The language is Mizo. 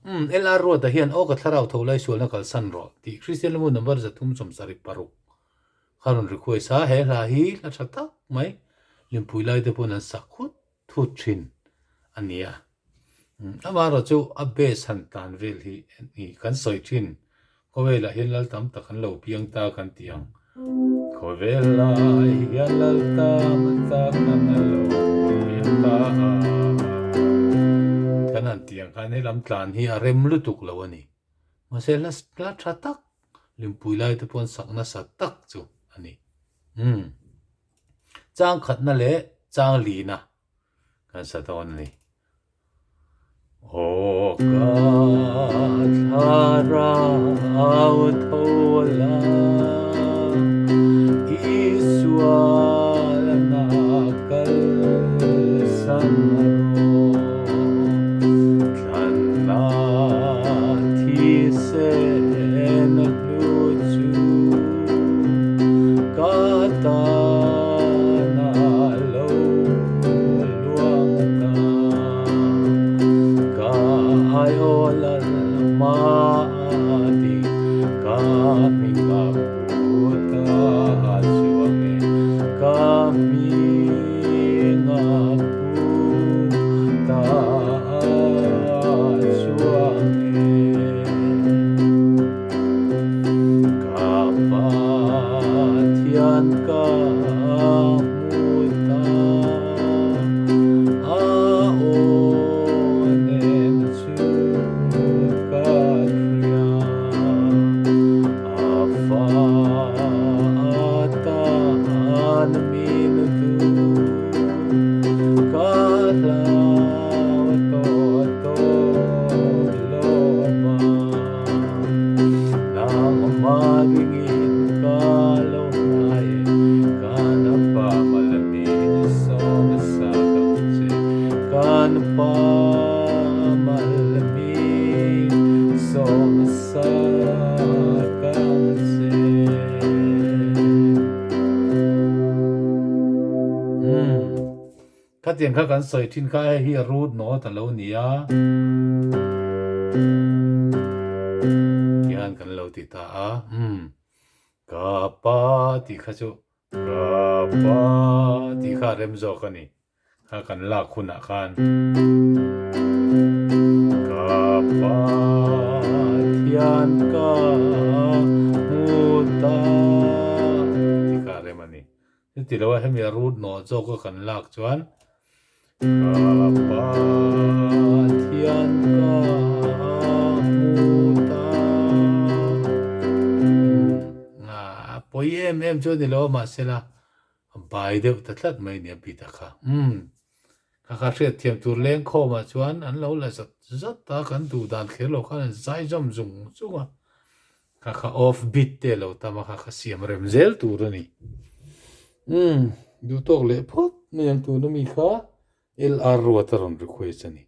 Umm, LR Ruata hian aw ka thlarau tho lai sualna kalsan rawh tih Kristian Lamu number 376 kha rawn request a, he hla hi hla tha tak mai Limpui lai te pawn an sak khut thut thin a ni a. Amaherawh chu a base han tlan vel hi ni kan sawi thin. Khawvelah hian lal tam tak an lo piang ta kan ti ang. Khawvelah hian lal tam tak an lo piang ta a. Kan han ti ang khan he lam tlan hi a rem lutuk lo a ni. Mahse hla hla tha tak Limpui lai te pawn sak nasa tak chu a ni. Umm. Chang khatna leh chang lina kan sa dawn a ni. Aw ka thlarau tho la, i sualna kalsan rawh. Thlanna thisen hlu chu ka tana lo luang ta. Ka aiaw lal mati ka hming a pu ta chuang e, ka hming a pu ta chuang e. Ka Pathian ka hmu ta, a aw nen chu ka hria. A fa atan min duh, ka hlau tawh tawp lo va. Nangmah ringin ka lo hnai e, kan pa malmin sawm sa kang che, kan pa malmin sawm sa kang che. Umm. Khatiang kha kan sawi thin kha hei hi a root note a lo ni a, tihian kan lo ti ta a, umm ka pa tih kha chu ka pa tih kha a rem zawk a ni, kha kan lak hunah khan ka pa thian ka hmu ta tih kha a rem a ni. Chuti lo a hemi a root nawh zawk a kan lak chuan ka Pathian ka hmu ta. A pawi em em chu a ni lo a mahsela a bai deuh ta tlat mai nia Peter kha. Umm kha kha hriatthiam tur leng khawmah chuan an lo la zat zat a kan duh dan kher lo khan an zai zawm zung zung a. Kha kha off beat te lo tam a kha kha siam rem zel tur a ni. Umm duh tawk leh phawt mai ang tuna mi kha LR Ruata rawn request a ni.